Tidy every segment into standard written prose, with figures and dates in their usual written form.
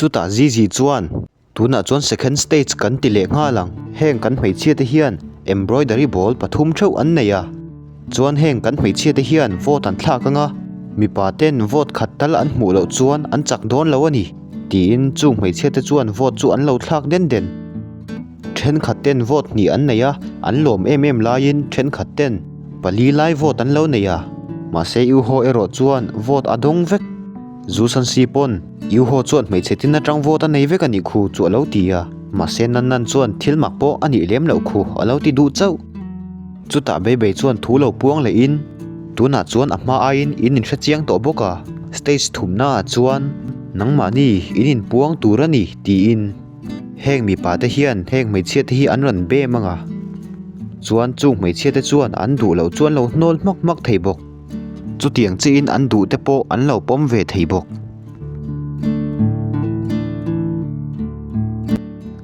Chutah Zizi chuan, Tunah chuan second stage kan ti leh nghal ang, heng kan hmeichhia te hian embroidery ball pathum theuh an nei a, chuan heng kan hmeichhia te hian vote an thlak anga, mipa ten vote khat tal an hmuh loh chuan an chak dawn lo a ni, tiin chung hmeichhia te chuan vote chu an lo thlak den den. Thenkhat ten vote hnih an nei a, an lawm em em laiin thenkhat ten pali lai vote an lo nei a, mahse Iuho erawh chuan vote a dawng vek. Zu Sansi pawn Iuho chuan hmeichhe tin atang vote a nei vek a nih khu chu a lo ti a, mahse Nan Nan chuan thil mak pawh a nih lem loh khu a lo ti duh chauh. Chutah Beibei chuan thu lo puang lehin, Tunah chuan a hma aiin in inhre chiang tawh bawk a, stage thumnaah chuan nangmahni in inpuang tur a ni tiin. Heng mipa te hian heng hmeichhia te hi an rawn bem ang a, chuan chung hmeichhia te chuan an duh loh chu an lo hnawl hmak hmak thei bawk. Chutiang chiin an duh te pawh an lo pawm ve thei bawk.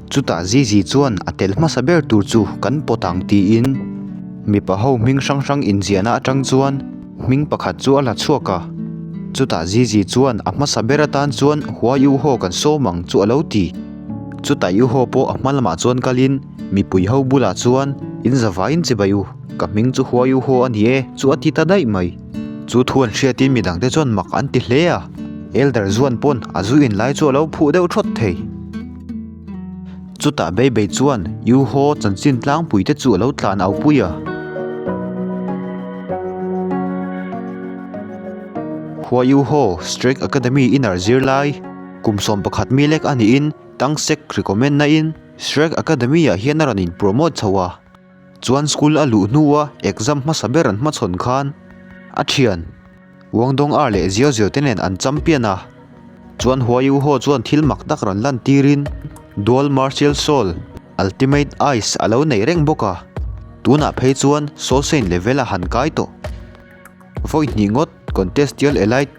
Chutah Zizi chuan a tel hmasa ber tur chu kan pawt ang tiin mipa ho hming hrang hrang inziahna atang chuan hming pakhat chu a la chhuak a. Chutah Zizi chuan a hmasa ber atan chuan Hua Yu Ho kan sawm ang chu a lo ti. Chutah Yu Ho pawh a hma lamah chuan kalin mipui ho bulah chuan in zavaiin chibai u, ka hming chu Hua Yu Ho a ni e chu a ti ta daih mai. Chu thu an hriatin midangte chuan mak an ti hle a, Elder Zuan pawn a zu inlai chu a lo phuh deuh thawt thei. Chutah Beibei chuan Yu Ho chanchin tlangpui te chu a lo tlan au pui a. Hua Yu Ho Strike Academy inner zirlai kum 11 mi lek a niin Tang Sek recommend na in Strike Academy ah hian a rawn in promote chho a. Chuan school a luh hnua exam hmasa ber an hmachhawn khan a thian Wang Dong Ar leh Ziau Ziau te nen an champion a. Chuan Hua Yu Ho chuan thil mak tak rawn lan tirin Dual Martial Soul Ultimate Ice a lo nei reng bawk a. Tunah phei chuan Soul Saint level a han kai tawh. Vawi hnih ngawt Contestial Elite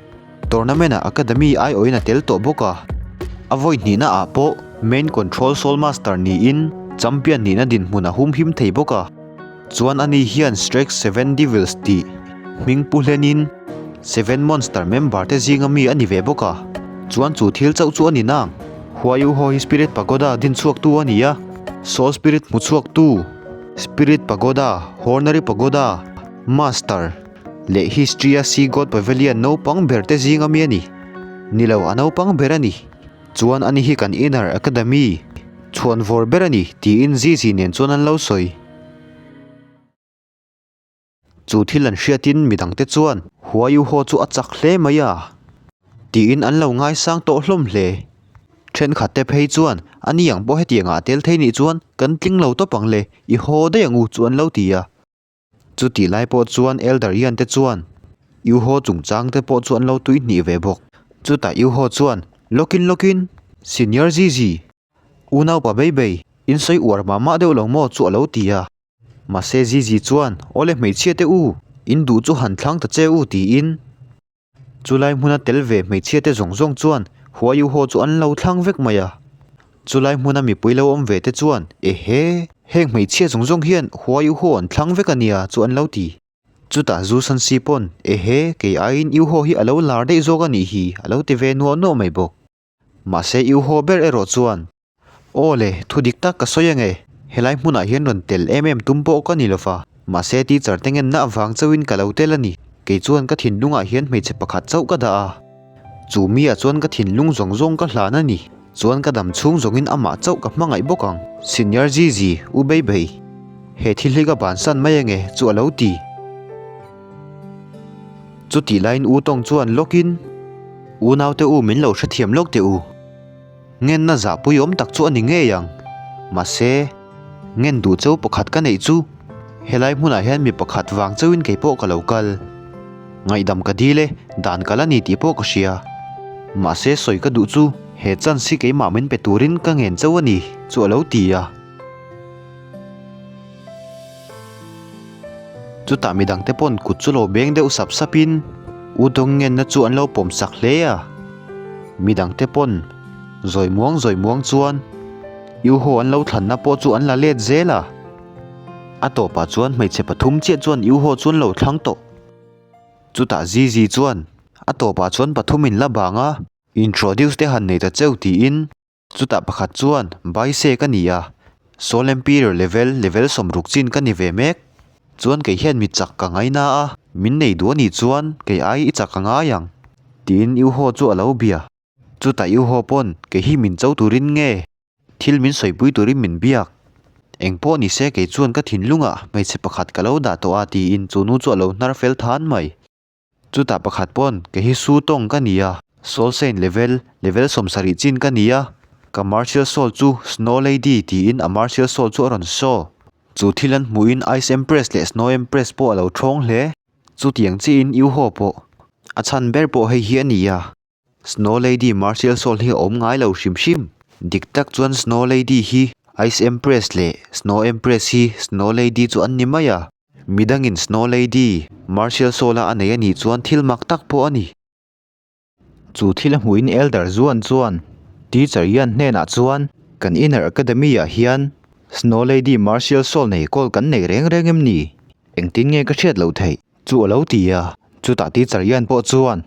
Tournament ah Academy aiawhin a tel tawh bawk a. A vawi hnihna ah pawh Main Control Soul Master niin Champion nihna dinhmun a humhim thei bawk a. Chuan ani hian Strike Seven Devils tih hming pu hlenin Seven Monster member te zinga mi a ni ve bawk a. Chuan chu thil chauh chu a ni nang. Huaiu ho hi Spirit Pagoda dinchhuaktu a ni a, Soul Spirit hmuchhuaktu, Spirit Pagoda, Hornary Pagoda, Master leh History-a Sea God Pavilion naupang ber te zinga mi a ni. Ni lo, a naupang ber a ni. Chuan ani hi kan Inner Academy chhuan vawr ber a ni, tiin Zizi nen chuan an lo sawi. Chu thil an hriatin midangte chuan Huaiu haw chu a chak hle mai a, tiin an lo ngaisang tawh hlawm hle. Thenkhat te phei chuan ani ang pawh hetiangah a tel thei nih chuan kan tling lo tawp ang le, i haw daih ang u chu an lo ti a. Chutih lai pawh chuan Elder Ian te chuan Iuho chungchang te pawh chu an lo tui hnih ve bawk. Chutah Iuho chuan, Lawkin lawkin, Senior Zizi, unaupa bei bei, in sawi uar mah mah deuh lo maw chu a lo ti a. Mahse Zizi chuan, Awle hmeichhia te u, in duh chu han thlang ta che u tiin. Chulai hmuna tel ve hmeichhia te zawng zawng chuan Huaiu haw chu an lo thlang vek mai a. Chulai hmuna mipui lo awm ve te chuan, Ehe! Heng hmeichhia zawng zawng hian Huaiu haw an thlang vek a nia chu an lo ti. Chutah Zu Sansi pawn, Ehe! Kei aiin Iu haw hi a lo lar daih zawk a nih hi a lo ti ve nuah nuah mai bawk. Mahse Iu haw ber erawh chuan, Aw le, thu dik tak ka sawi ange, helai hmunah hian rawn tel em em tum pawh ka ni lova, mahse teacher te ngenna avang chauhin ka lo tel a ni. Kei chuan ka thinlungah hian hmeichhe pakhat chauh ka dah a, chu miah chuan ka thinlung zawng zawng ka hlan a ni. Chuan ka dam chhung zawngin amah chauh ka hmangaih bawk ang. Senior Zizi, U Beibei, he thil hi ka bansan mai ange chu a lo ti. Chutih laiin U Tawng chuan lawkin, Unaute u min lo hrethiam lawk teh u. Ngenna zahpui awm tak chu a ni ngei ang. Mahse, ngen duh cheu pakhat ka neih chu helai hmunah hian mi pakhat vang chauhin kei pawh ka lo kal. Ngaihdam ka dil e, dan ka la ni tih pawh ka hria. Mahse sawi ka duh chu he chance hi keimah min pe turin ka ngen chauh a ni, chu a lo ti a. Chutah midangte pawn kut chu lo beng deuh sap sapin U Dawng ngenna chu an lo pawm sak hle a. Midangte pawn zawi muang zawi muang chuan U Ho an lo thlanna pawh chu an la let zel a. A tawpah chuan hmeichhe pathum chiah chuan U Ho chu an lo thlang tawh. Chutah Zizi chuan a tawpah chuan pathum in la bang a, introduce te han nei ta cheu tiin Chutah pakhat chuan Baise ka ni a, Soul Emperor level, level 60 chin ka ni ve mek. Chuan kei hian mi chak ka ngaina a, min nei duh a nih chuan kei ai i chak a ngai ang, tiin Iuho chu a lo bia. Chutah Iuho pawn kei hi min cho turin nge thil min sawipui turin min biak. Engpawh ni se kei chuan ka thinlungah hmeichhe pakhat ka lo dah tawh a tiin chu nu chu a lo hnar fel than mai. Chutah pakhat pawn kei hi Su Tawng ka ni a, Soul Saint level, level 70 chin ka ni a, ka Martial Soul chu Snow Lady tiin a Martial Soul chu a rawn show. Chu thil an hmuhin Ice Empress leh Snow Empress pawh a lo thawng hle. Chutiang chiin Yu Ho pawh a chhan ber pawh hei hi a ni a. Snow Lady Martial Soul hi a awm ngai lo hrim hrim. Dik tak chuan Snow Lady hi Ice Empress leh Snow Empress hi Snow Lady chu an ni mai a. Midangin Snow Lady, Martial Soul-a a nei a nih chuan thil mak tak pawh a ni. Chu thil a hmuhin Elder Zuan chuan Teacher Yan hnenah chuan, Kan Inner Academy-ah hian Snow Lady Martial Soul nei kawl kan nei reng reng em ni? Engtin nge ka hriat loh theih? Chu a lo ti a. Chutah Teacher Yan pawh chuan,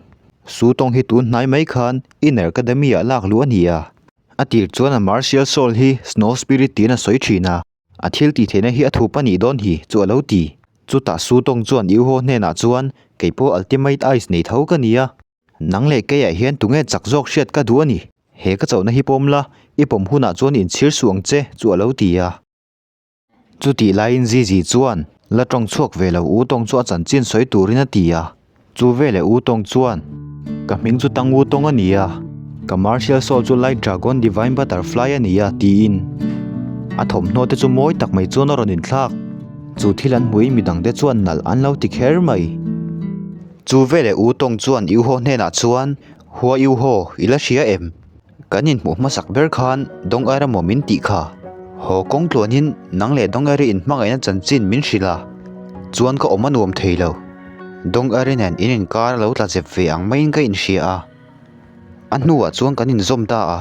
Su tawng hi tun hnai mai khan Inner Academy-ah lak luh a ni a. A tir chuan a Martial Soul hi Snow Spirit tiin a sawi thin a. A thil tih theihna hi a thup a nih dawn hi, chu a lo ti. Chutah Su Tawng chuan Yu Ho hnenah chuan, Kei pawh Ultimate Ice nei tho ka ni a. Nang leh keiah hian tunge chak zawk hriat ka duh a ni. He ka chauhna hi pawm la, i pawm hunah chuan inchhir suh ang che, chu a lo ti a. Chutih laiin Zizi chuan, La tawng chhuak ve lo U Tawng chu a chanchin sawi turin a ti a. Chu veleh U Tawng chuan, Ka hming chu Tang U Tawng a ni a, ka martial soul chu Light Dragon Divine Butterfly a ni a, tiin a thawmhnaw te chu mawi tak mai chuan a rawn inthlak. Chu thil an hmuhin midang te chuan nalh an lo ti kher mai. Chu veleh U Tawng chuan Yu Ho hnenah chuan, Hua Yu Ho, i la hria em? Kan inhmuh hmasak ber khan Dong Air emaw min tih kha. Haw kawng tluanin nang leh Dong Air-i inhmangaihna chanchin min hrilh a, chuan ka awm a nuam thei lo. Dong Air-i nen in inkar a lo tla zep ve ang maiin ka inhria a. A hnuah chuan kan inzawm ta a,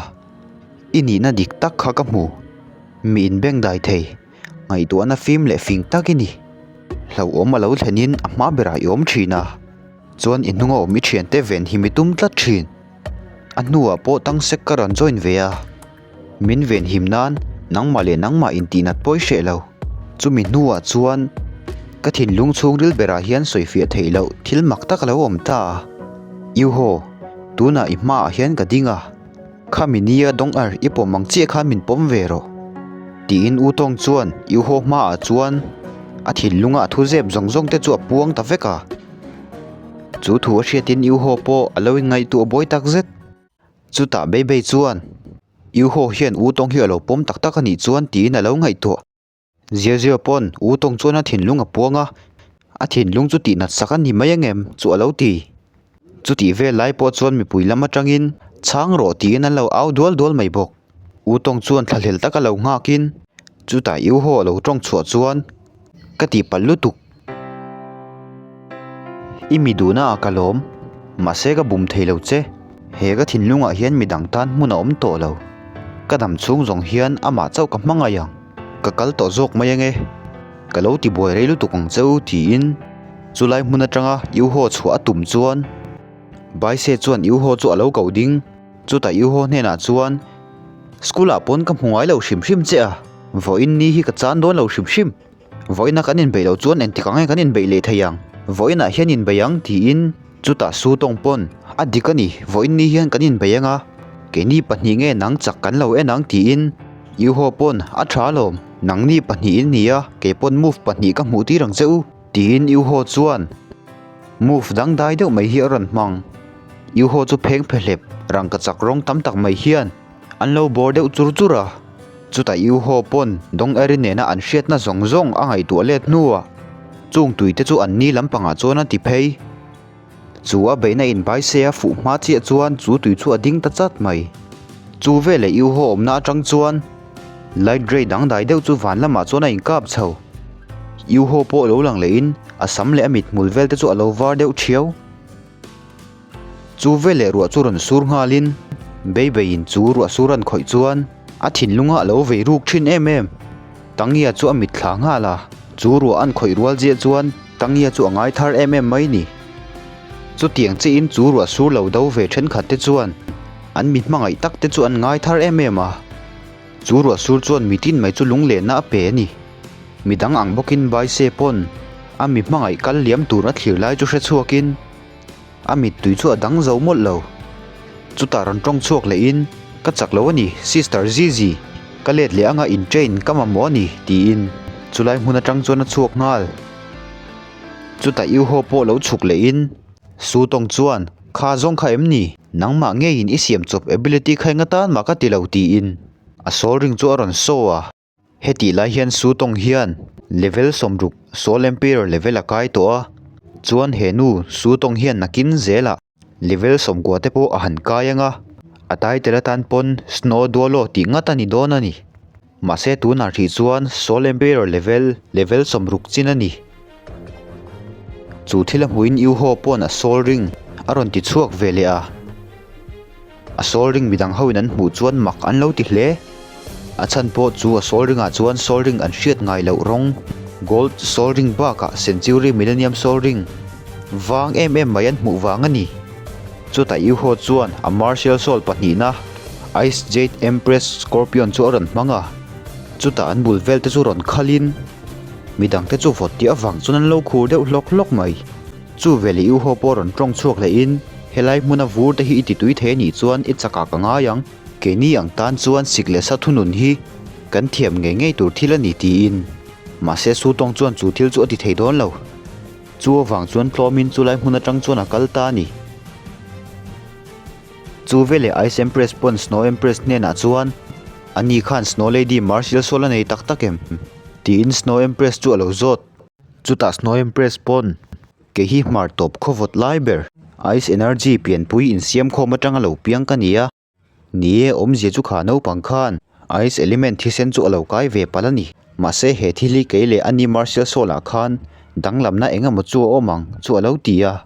i nihna dik tak kha ka hmu. Mi inbengdai thei, ngaihtuahna fim leh fing tak i ni. Hlauhawm a lo thlenin a hma berah i awm thin a, chuan i hnunga awm i thiante ven hi mi tum tlat thin. A hnuah pawh tang sek ka rawn join ve a, min venhim nan nangmah leh nangmah intihnat pawi hreh lo. Chumi hnuah chuan ka thinlung chhungril berah hian sawifiah theih loh thil mak tak a lo awm ta a. Iuhaw, tunah i hmaah hian ka ding a, khami nia dawng ar i pawm ang chiah khan min pawm ve rawh. Tiin U Tawng chuan Iuhaw hmaah chuan a thinlunga a thu zep zawng zawng te chu a puang ta vek a. Chu thu a hriatin Iuho pawh a lo inngaihtuah buai tak zet. Chutah Beibei chuan, Iuho hian U Tawng hi a lo pawm tak tak a nih chuan tiin a lo ngaihtuah. Ziazia pawn U Tawng chuan a thinlung a puang a, a thinlung chu tihnat sak a ni mai angem chu a lo ti. Chutih vel lai pawh chuan mipui lam atangin chhang rawh tiin an lo au dual dual mai bawk. U Tawng chuan thlahlel taka lo nghakin chutah Iuho a lo tawng chhuah chuan ka tihpalh lutuk. I mi duhna ah ka lawm, mahse ka bum thei lo che. He ka thinlungah hian midang tan hmun a awm tawh lo. Ka dam chhung zawng hian amah chauh ka hmangaih ang. Ka kal tawh zawk mai ange. Ka lo ti buai rei lutuk ang che u tiin chulai hmun atanga Iuho chhuah a tum chuan Baise chuan Iuho chu a lo koh ding. Chutah Iuho hnenah chuan School ah pawn ka hmu ngai lo hrim hrim che a, vawiin ni hi ka chan dawn lo hrim hrim. Vawiina kan inbeih loh chuan engtik ang nge kan inbeih leh thei ang? Vawiinah hian inbeih ang tiin chutah Su Tawng pawn a dik a ni, vawiin ni hian kan inbeih ang a, keini pahnih nge nang chak kan lo en ang tiin Yu Ho pawn a tha alawm, nangni pahnih in ni a, kei pawn move pahnih ka hmuh tir ang che u tiin Yu Ho chuan move dangdai deuh mai hi a rawn hmang. Yu Ho chu pheng phe hlep rangkachak rawng tam tak mai hian an lo bawr deuh chur chur a. Chutah Yu Ho pawn Dong Eri nena an hriatna zawng zawng a ngaihtuah let hnuah chung tui te chu an ni lampangah chuan a ti phei. Chu a beihna in Baise a fuh hma chiah chuan chu tui chu a ding ta chat mai. Chu veleh Iuho awmna atang chuan light ray dangdai deuh chu van lamah chuan a inkap chho. Iuho pawh lo lang lehin a sam leh a mithmul vel te chu a lo var deuh thiau. Chu veleh ruah chu rawn sur nghalin Beibeiin chu ruah sur an khawih chuan a thinlunga a lo vei ruk thin em em. Tangia chu a mit thla nghal a, chu ruah an khawih rual ziah chuan Tangia chu a ngai thar em em mai ni. Chutiang chiin chu ruah sur lo do ve thenkhat te chuan an mi hmangaih tak te chu an ngai thar em em a. Chu ruah sur chuan mitin mai chu lunglenna a pe a ni. Midang ang bawkin Baise pawn a mi hmangaih kal liam tur a thlir lai chu hre chhuakin A mittui chu a dang zo mawlh lo. Chutah rawn tawng chhuak lehin, Ka chak lo a ni, Sister Zizi. Ka let leh anga in train ka mamawh a ni, tiin chulai hmun atang chuan a chhuak nghal. Chutah Iuho pawh lo chhuk lehin, Su tawng chuan, Kha zawng kha em ni? Nangmah ngeiin i siam chawp ability kha enga tan mah ka ti lo, tiin a soul ring chu a rawn saw a. Hetih lai hian Su Tawng hian level 60 Soul Emperor level a kai tawh a, chuan he nu Su Tawng hian nakin zelah level 90 te pawh a han kai ang a, a title atan pawn Snow Dualo tih ngat a ni dawn a ni. Mahse tunah hrih chuan Soul Emperor level level 60 chin a ni. Chu thil a hmuhin Yu Ho pawn a Soul Ring a rawn ti chhuak ve leh a. A soul ring midang ho in an hmuh chuan mak an lo ti hle. A chhan pawh chu a soul ring ah chuan soul ring an hriat ngai loh rawng, gold soul ring bakah century millennium soul ring vang em em mai an hmuh vang a ni. Chutah Yuho chuan a martial soul pahnihna Ice Jade Empress Scorpion chu a rawn hmang a, chutah an bul vel te chu rawn khalin midang te chu vawt tih avang chuan an lo khur deuh hlawk hlawk mai. Chu veleh i uho pawh rawn tawng chhuak lehin, Helai hmuna vur te hi i ti tui thei anih chuan i chakah ka ngai ang. Keini ang tan chuan sik leh sa thunun hi kan thiam ngei ngei tur thil a ni tiin. Mahse Su Tawng chuan chu thil chu a ti thei dawn lo. Chu avang chuan tlawmin chulai hmun atang chuan a kal ta a ni. Chu veleh Ice Empress pawn Snow Empress hnenah chuan, Ani khan Snow Lady Martial Soul a nei tak tak em? tiin Snow Empress chu a lo zawt. Chutah Snow Empress pawn kei hi hmar tawp khaw vawt lai ber Ice Energy pianpui insiam khawm atanga lo piang ka ni a. Ni e, awmzia chu kha naupang khan Ice Element thisen chu a lo kai ve palh a ni. Mahse he thil hi kei leh ani Martial Soul ah khan danglamna eng emaw chu a awm ang chu a lo ti a.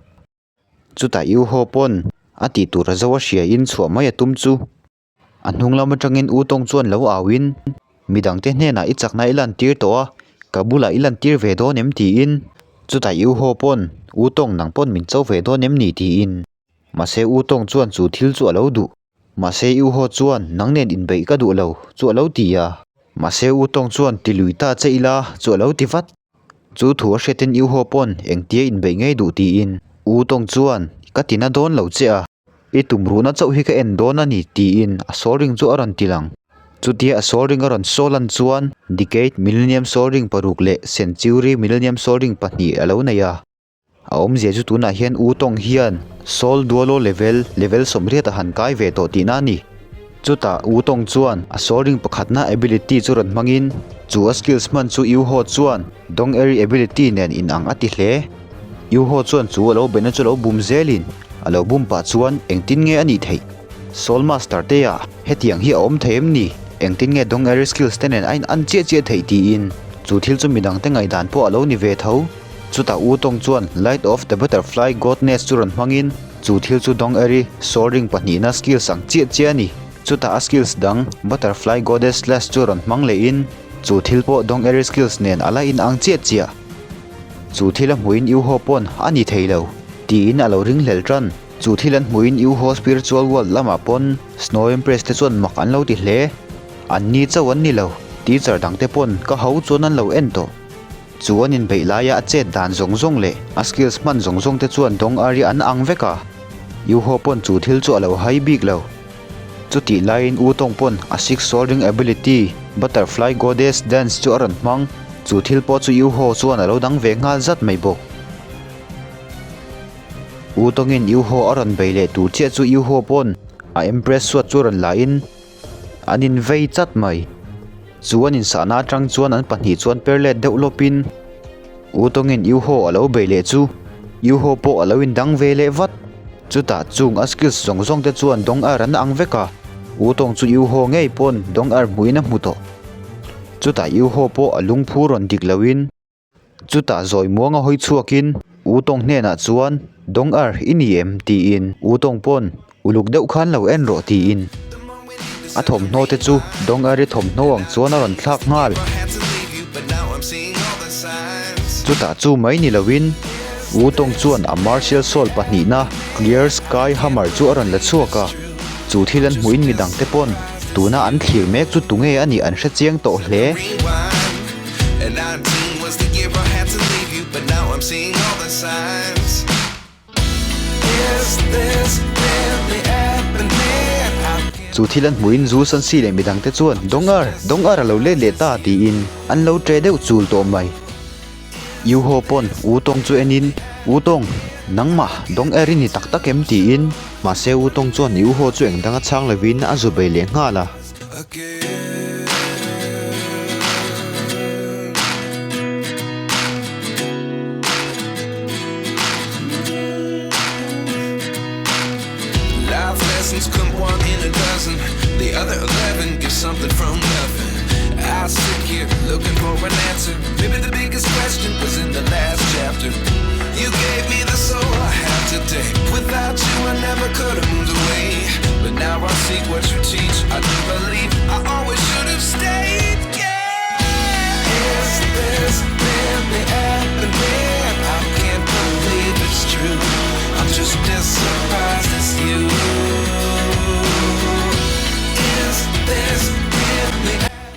Chutah Yu Ho pawn a tih tur a zo a hria in chhuah mai a tum chu. A hnung lam atangin U Tawng chuan lo auin, Midangte hnenah i chakna i lantir tawh a, ka bulah i lantir ve dawn em? tiin. Chutah U Ho pawn, U Tawng nang pawn min cho ve dawn em ni? tiin. Mahse U Tawng chuan chu thil chu a lo duh. Mahse U Ho chuan, Nang nen inbeih ka duh lo, chu a lo ti a. Mahse U Tawng chuan, Ti lui ta che ila, chu a lo ti vat. Chu thu a hriatin U Ho pawn, Engtia inbeih ngei duh? tiin. U Tawng chuan, Ka ti na dawn lo che a. I tumruhna chauh hi ka en dawn a ni tiin a soul ring chu a rawn ti lang. Chutia a soul ring a rawn saw lan chuan Decade Millennium Soul Ring paruk leh Century Millennium Soul Ring pahnih a lo nei a. A awmzia chu tunah hian U Tawng hian Soul Dualo Level, level 80 a han kai ve tawh tihna a ni. Chutah U Tawng chuan a soul ring pakhatna ability chu rawn hmangin chu a skills hman chu U Ho chuan Dong Eri ability nen inang a ti hle. U Ho chuan chu a lo beihna chu lo bum zelin a lo bum pah chuan engtin nge a nih theih? Soul Master te ah hetiang hi a awm thei em ni? Engtin nge Dong Eri skills te nen a in an chiah chiah theih tiin chu thil chu midang te ngaihdan pawh a lo ni ve tho. Chutah U Tawng chuan Light of the Butterfly Godness chu rawn hmangin chu thil chu Dong Eri Soul Ring pahnihna skills ang chiah chiah a ni. Chutah a skills dang Butterfly Goddess Slash chu rawn hmang lehin chu thil pawh Dong Eri skills nen a la inang chiah chiah. Chu thil a hmuhin U Ho pawn a ni thei lo tiin a lo ring hlel tan. Chu thil an hmuhin U Ho Spiritual World lamah pawn Snow Empress te chuan mak an lo ti hle. An ni chauh an ni lo, teacher dang te pawn ka ho chuan an lo en tawh. Chu an inbeih laia a chet dan zawng zawng leh a skills hman zawng zawng te chuan Dong Ari an ang vek a. U Ho pawn chu thil chu a lo hai bik lo. Chutih laiin U Tawng pawn a Six Soul Ring Ability, Butterfly Goddess Dance chu a rawn hmang. Chu thil pawh chu U Ho chuan a lo dang ve nghal zat mai bawk. U Tawngin U Ho a rawn bei leh tur chiah chu U Ho pawn a Empress suat chu rawn la in an invei chat mai. Chu an insahna atang chuan an pahnih chuan per let deuh lawpin U Tawngin U Ho a lo bei leh chu. Yuho pawh a lo indang ve leh vat. Chutah chung a skills zawng zawng te chuan Dong Er an ang vek a, U Tawng chu Yuho ngei pawn Dong Er hmuhin a hmu tawh. Chutah Yuho pawh a lungphu rawn dik loin. Chutah zawi muanga hawi chhuakin U Tawng hnenah chuan, Dong Er, i ni em? tiin U Tawng pawn uluk deuh khan lo en rawh tiin a thawmhnaw te chu Dong Er-i thawmhnaw ang chuan a rawn thlak nghal. Chutah chu mai ni loin U Tawng chuan a Martial Soul pahnihna Clear Sky Hammer chu a rawn la chhuak a, chu thil an hmuhin midangte pawn tuna an thlir mek chu tunge a nih an hre chiang tawh hle. Chu thil an hmuhin Zu Sansi leh midangte chuan, Dong-ar! Dong-ar a lo let leh ta! tiin an lo ṭe deuh chul tawh mai. Yu Ho pawn U Tawng chu enin, U Tawng, nangmah Dong-er i ni tak tak em? tiin. Mahse U Tawng chuan Yu Ho chu engdang a chhang lovin a zu bei leh nghal a.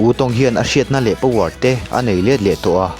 U Tawng hian a hriatna leh power te a nei let leh tawh a,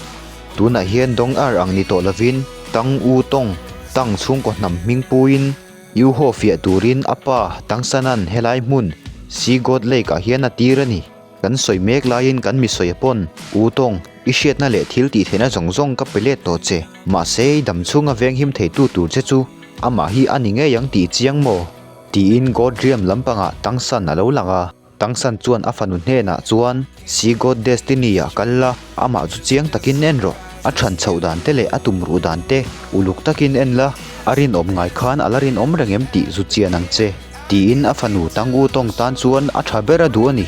tunah hian Dong Er ang ni tawh lovin Tang U Tawng, Tang chhungkaw hnam hming puiin, U Ho fiah turin a pa Tang Sanan helai hmun Sea God Lake ah hian a tir a ni. Kan sawi mek laiin kan mi sawi a pawn, U Tawng, i hriatna leh thil tih theihna zawng zawng ka pe let tawh che. Mahse i dam chhunga venghim theitu tur che chu amah hi a ni ngei ang tih chiang maw? Tiin God Realm lampangah Tang San a lo lang a. Tang San chuan a fanu hnenah chuan, Sea God Destiny ah kal la, amah chu chiang takin en rawh. A chhan chhoh dan te leh a tum ruh dan te uluk takin en la, a rinawm ngai khan a la rinawm reng em tih zu chian ang che, tiin a fanu Tang U Tawng tan chuan a tha ber a duh a ni.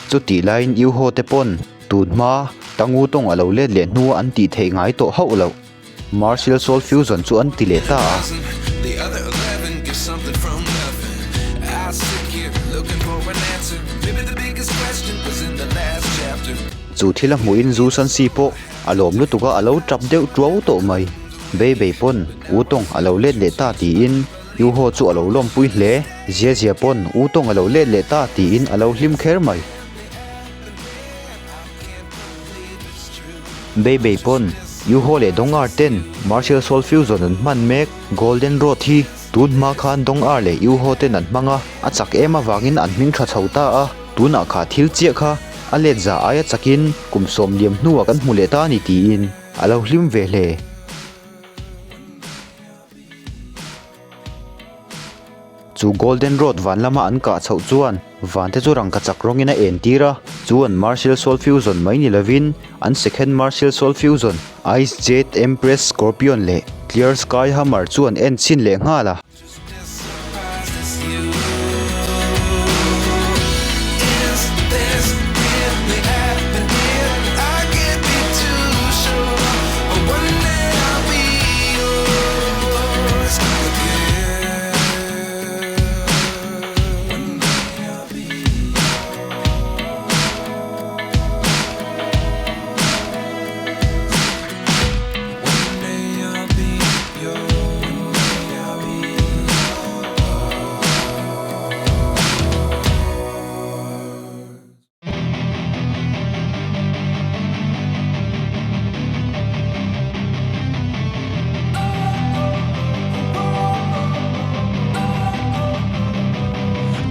Chutih laiin U Ho te pawn tun hma Tang U Tawng a lo let leh hnua an tih theih ngai tawh hauh loh. Martial Soul Fusion chu an ti leh ta a. Chu thil a hmuhin Zu Sansi pawh a lawm lutuk a, a lo tap deuh tuau tawh mai. Bei bei pawn U Tawng a lo let leh ta tiin U Ho chu a lo lawmpui hle. Zia Zia pawn U Tawng a lo let leh ta tiin a lo hlim kher mai. Beibei pawn Yuho leh Dong-ar ten Martial Soul Fusion an hman mek. Golden Road hi tun hma khan Dong-ar leh Yuho ten an hmang a, a chak em avangin an hming tha chho ta a. Tunah kha thil chiah kha a let za aia chakin kum sawm liam hnuah kan hmu leh ta a ni tiin a lo hlim ve hle. Chu Golden Road van lama an kah chhoh chuan vante chu rangkachak rawngin a entir a, chu an Martial Soul Fusion mai ni lovin an Second Martial Soul Fusion, Ice Jade Empress Scorpion leh Clear Sky Hammer chu an en chhin leh nghal a.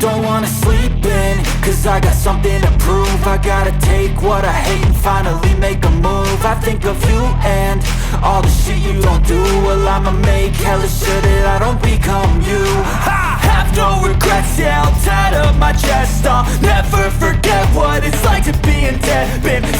Don't wanna sleep in, cause I got something to prove I gotta take what I hate and finally make a move I think of you and all the shit you don't do Well I'ma make hella sure that I don't become you I have no regrets, yeah, I'll tie up my chest I'll never forget. what it's like to be in debt. Been